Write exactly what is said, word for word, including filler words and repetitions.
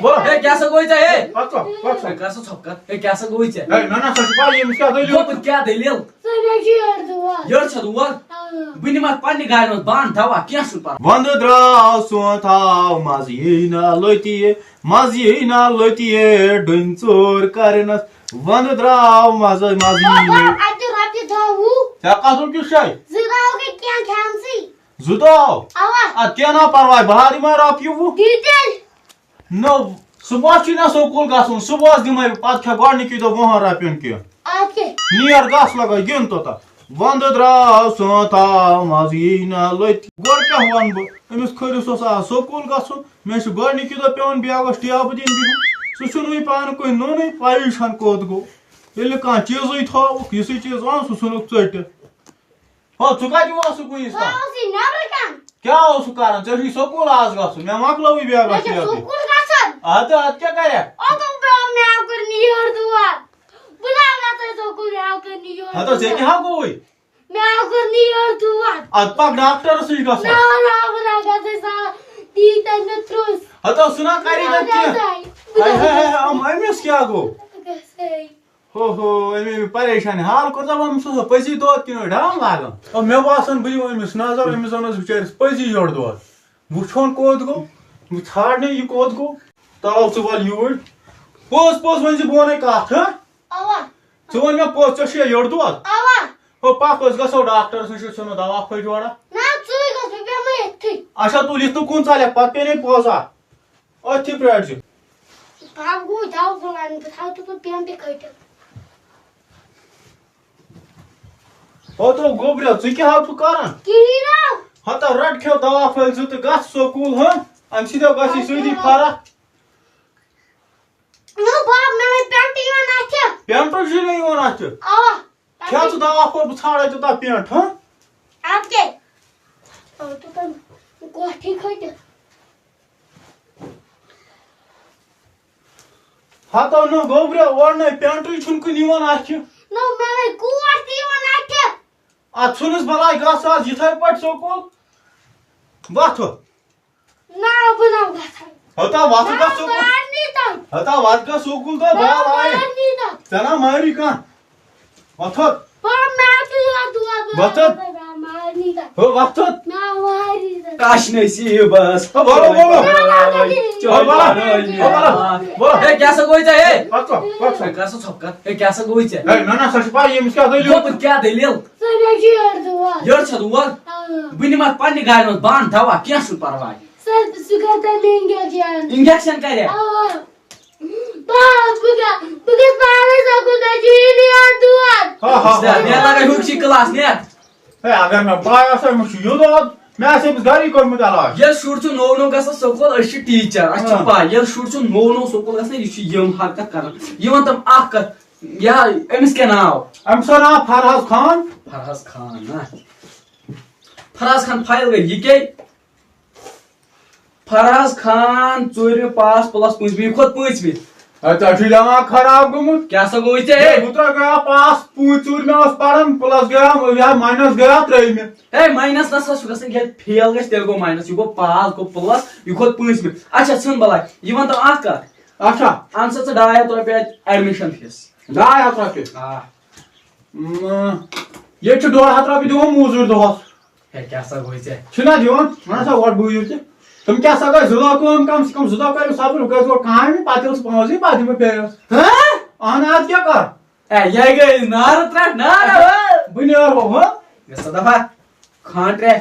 بولو۔ ہے، کیٛاہ سا گوٚوُے ژےٚ، ہے؟ پَتہٕ ژٕ، پَتہٕ ژٕ۔ ہے، کر سا ژھۄپہٕ کر۔ ہے، کیٛاہ سا گوٚوُے ژےٚ؟ ہے، نہ، نہ، سۄ چھِ پَے، ییٚمِس کیٛاہ دٔلیٖل۔ گوٚبُر، کیٛاہ دٔلیٖل؟ ژٕ مےٚ چھِ یٔڈ دود۔ یٔڈ چھےٚ دود؟ آ۔ بہٕ نِمَتھ پننہِ گاڑِ منٛز بنٛد دوا، کینٛہہ چھُنہٕ پَرواے۔ وَندٕ درٛاو سونٛتھ آو، مَزٕ یی نہ لٔتی، مَزٕ یی نہ لٔتی، ڈُنۍ ژور کَرنَس۔ وَندٕ درٛاو مَزٕ، مَزٕ یی نہ۔ بابا، اَتہِ رۄپیہِ دَہ وُہ۔ ژےٚ کَتھ روٚٹ یہِ شاے؟ زٕ دۄہ گٔے کینٛہہ کھٮ۪مسٕے۔ زٕ دۄہ؟ اَوا۔ اَدٕ کینٛہہ نہ پَرواے، بہٕ ہاوٕ یِمَے رۄپیہِ وُہ۔ دِ تیٚلہِ۔ نو، صُبحس چھُے نہ سکوٗل گژھُن، صُبحس دِمے بہٕ، پتہٕ کھےٚ گۄڈٕنِکُے دۄہ وُہن رۄپین کینٛہہ۔ اَدٕ کیٛاہ؟ نیر گژھ لگے گِنٛد توٚتتھ۔ وَندٕ درٛاو سونٛتھ آو، مَزٕ یی نہ لٔتۍ۔ گۄڈٕ کیٛاہ وَنہٕ بہٕ؟ أمِس کھٔرِس اوس آز سکوٗل گژھُن، مےٚ چھُ گۄڈٕنِکُے دۄہ پٮ۪وان بیگس ٹیبہٕ دِنۍ بِہُن۔ سُہ چھُنہٕ وُنہِ پانہٕ کُنہِ نوٚنُے، پَیی چھَنہٕ کوٚت گوٚو۔ ییٚلہِ نہٕ کانٛہہ چیٖزٕے تھاوُکھ، یُسٕے چیٖز وَن، سُہ ژھٕنُکھ ژٔٹِتھ۔ ہو، ژٕ کتہِ اوسُکھ وُنیُس بہٕ تام؟ اوسُے نیٚبرٕ کَنہِ۔ کیٛاہ اوسُکھ کران؟ ژےٚ چھُے سکوٗل آز گژھُن۔ مےٚ مۄکلٲوٕے بیگس مےٚ چھُ ٹیبٕے۔ سکوٗل گژھُن۔ اَدٕ، اَدٕ کیٛاہ کرکھ؟ اوکُن پیوٚو مےٚ اَکُن یورٕ دود۔ بہٕ لاگہٕ ہا تۄہہِ سکوٗل مےٚ اَکُن یورٕ ہَتو، ژےٚ دود۔ کیٛاہ ہا گوٚوُے؟ مےٚ اَکُن یورٕ دود۔ اَدٕ پَکھ ڈاکٹرس نِش گژھو۔ نہ، نہ، بہٕ لاگہٕ ہا تۄہہِ سا-، دی تَتہِ مےٚ ترٛوٚس۔ ہَتو، سُہ نا کَرِ بہٕ نہٕ لاگہٕ ہا کینٛہہ۔ تۄہہِ۔ بہٕ ہاے، ہاے، لاگہٕ ہاے، ہا أمۍ، أمِس کیٛاہ گوٚو؟ تۄہہِ۔ ہو ہو، أمۍ أمۍ پریشان حال کوٚر دَپان، أمِس اوس پٔزی دود کِنہٕ ڈام لاگان؟ او، مےٚ باسان، بہٕ دِمہٕ أمِس نظر، أمِس زَن اوس بِچٲرِس پٔزی یورٕ دود۔ وٕچھون کوٚت گوٚو، بہٕ ژھانٛڈنہِ یہِ کوٚت گوٚو۔ تَو ژٕ وَل یوٗرۍ۔ پوٚز پوٚز ؤنۍ زِ بہٕ وَنَے کَتھ، ہہ؟ اَوا۔ ژٕ وَن مےٚ پوٚز، ژےٚ چھُیا یورٕ دود؟ اَوا۔ ہو، پَکھ، أسۍ گژھو ڈاکٹرَس نِش، أسۍ اَنو دَوا پھٔلۍ جوڑا۔ نہ، ژٕے گژھ، بہٕ بیٚہمَے ییٚتھٕے۔ اچھا، تُل، یِتھ نہٕ کُن ژَلکھ، پَتہٕ پیٚیہِ نے پونٛسہٕ اَتھ۔ أتھی پرٛٲرۍ زِ۔ بہٕ ہاو گوٚو دَو بُلاونہٕ، بہٕ تھاوٕ تُکُن پٮ۪ن تہِ کھٔٹِتھ۔ ہتو گوٚبریا، ژٕ کیٛاہ ہاو چھُکھ کران؟ کِہیٖنۍ نہٕ۔ ہتا رَٹ کھیو دوا پھٔلۍ زٕ تہٕ گژھ سکوٗل، ہہ؟ اَمہِ سۭتۍ ہا گژھی سۭتی فرق۔ نو باب، مےٚ وَنہِ پٮ۪نٛٹ یِوان اَتھِ۔ پٮ۪نٛٹ چھُے نہٕ یِوان اَتھِ؟ اَوا۔ کھےٚ ژٕ دوا پھوٚل، بہٕ ژھانٛڈے ژےٚ تَتھ پٮ۪نٛٹ، ہہ؟ اَدٕ کیٛاہ؟ اَدٕ تُکُن کوٹھی کھٔٹِتھ۔ ہتو نہٕ گوٚبرِ، اورٕ نَے پینٹٕے چھُنہٕ کُنہِ یِوان اَتھِ۔ نہ، مےٚ نَے کوٹ تہِ یِوان اَتھِ۔ اَتھ ژھٕنُس بلاے، گژھ آز یِتھَے پٲٹھۍ سکوٗل۔ وۄتھ۔ نہ، بہٕ نہ گژھٕ۔ ہتا وۄتھ نہ، گژھ سکوٗل۔ مارنی تَتھ۔ ہتا وۄتھ گژھ سکوٗل تہٕ نہ، بال آیہِ۔ مارنی تَتھ۔ ژےٚ نہ ماری کانٛہہ۔ وۄتھُت۔ بہٕ میچ یاد دُعا بہٕ وۄتھُت۔ بہٕ مارنی تہٕ۔ ہو وۄتھُت۔ مےٚ واری تہٕ۔ کش نصیٖبس۔ ہو بولو، بولو۔ چوے ہو بولو۔ پرٲنۍ ہو بولو۔ میرا۔ بولو۔ ہے، کیٛاہ سا گوٚوُے ژےٚ، ہے؟ پَتہٕ ژٕ، پَتہٕ ژٕ۔ ہے، کر سا ژھۄپہٕ کر۔ ہے، کیٛاہ سا گوٚوُے ژےٚ؟ ہے، نہ، نہ، سۄ چھِ پَے، ییٚمِس کیٛاہ دٔلیٖل۔ گوٚبُر کیٛاہ دٔلیٖل؟ ژٕ مےٚ چھِ یٔڈ دُعا۔ یٔڈ چھےٚ دود؟ آ۔ بہٕ نِمَتھ پننہِ گاڑِ منٛز بنٛد دوا، کینٛہہ چھُنہٕ پرواے۔ سر، سُہ کر تَمہِ انجیکشن۔ انجیکشن کرے؟ آ۔ بہٕ، بہٕ گژھ، بہٕ گژھٕ پانَے سکوٗل، مےٚ چھُ یہِ یاد دود۔ ہا، ہا، ہا۔ مےٚ لگے ہیوٚک چھُے کلاس، نیر۔ ہے، اگر مےٚ پاے آسہِ ہا، مےٚ چھُ یہِ دود، مےٚ آسہِ أمِس گرے کوٚرمُت علاج۔ ییٚلہِ شُر چھُ نوٚو نوٚو گژھان سکوٗل، أسۍ چھِ ٹیٖچر، اَسہِ چھِ ہاں۔ پاے، ییٚلہِ شُر چھُ نوٚو نوٚو سکوٗل گژھان، یہِ چھُ یِم حرکت کران۔ یہِ وَن تہٕ مےٚ اکھ کَتھ، یا أمِس کیٛاہ ناو؟ أمِس چھُ ناو فرحاز خان۔ فرحاز خان، نہ؟ فرحاز خان فایل گٔے، یہِ کیٛاہ؟ فرحاز خان، ژوٗرمہِ پاس پلس پٲنٛژمہِ، یہِ کھوٚت پٲنٛژمہِ۔ ہے، ژےٚ چھُے دٮ۪ماغ خراب گوٚمُت۔ کیٛاہ سا گوٚوُے ژےٚ؟ ہے، ہُتھ ترٛاو گٔیو پاس پٲنٛژ، ژوٗرمہِ اوس پران، پلس گٔیو، یا ماینس گٔیو ترٛیٚیمہِ۔ ہے، ماینس نہ سا چھُ گژھان، ییٚلہِ فیل گژھِ، تیٚلہِ گوٚو ماینس۔ یہِ گوٚو پاس، گوٚو پلس، یہِ کھوٚت پٲنٛژمہِ۔ اچھا، ژھٕن بلاے، یہِ وَن تہٕ اَکھ کَتھ۔ اچھا۔ اَن سا ژٕ ڈاے ہَتھ رۄپیہِ اَتہِ ایڈمِشن فیٖس۔ ڈاے ہَتھ رۄپیہِ؟ آ۔ م، ییٚتہِ چھُ ڈۄڈ ہَتھ رۄپیہِ دِوان موٚزوٗرۍ دۄہَس۔ ہے، کیٛاہ سا گوٚو ژےٚ؟ چھُنہ دِوان؟ وَن سا اورٕ بوٗزِو تہِ۔ تِم کیٛاہ سا گٔے زٕ دۄہ کٲم، کم سے کم زٕ دۄہ کٔرِو صبر، وۄنۍ گژھِ گۄڈٕ کامہِ، پَتہٕ ییٚلہِ سُہ پانٛژھ یی، پَتہٕ دِمہٕ بیٚیِس۔ ہہ؟ اَہَن حظ، کیٛاہ کَر؟ ہے، یہِ گٔے نارٕ ترٛٹھ، نارٕ، ہہ؟ بہٕ نیرٕ ہو، ہہ؟ گژھ سا دَفا، خان ترٛےٚ۔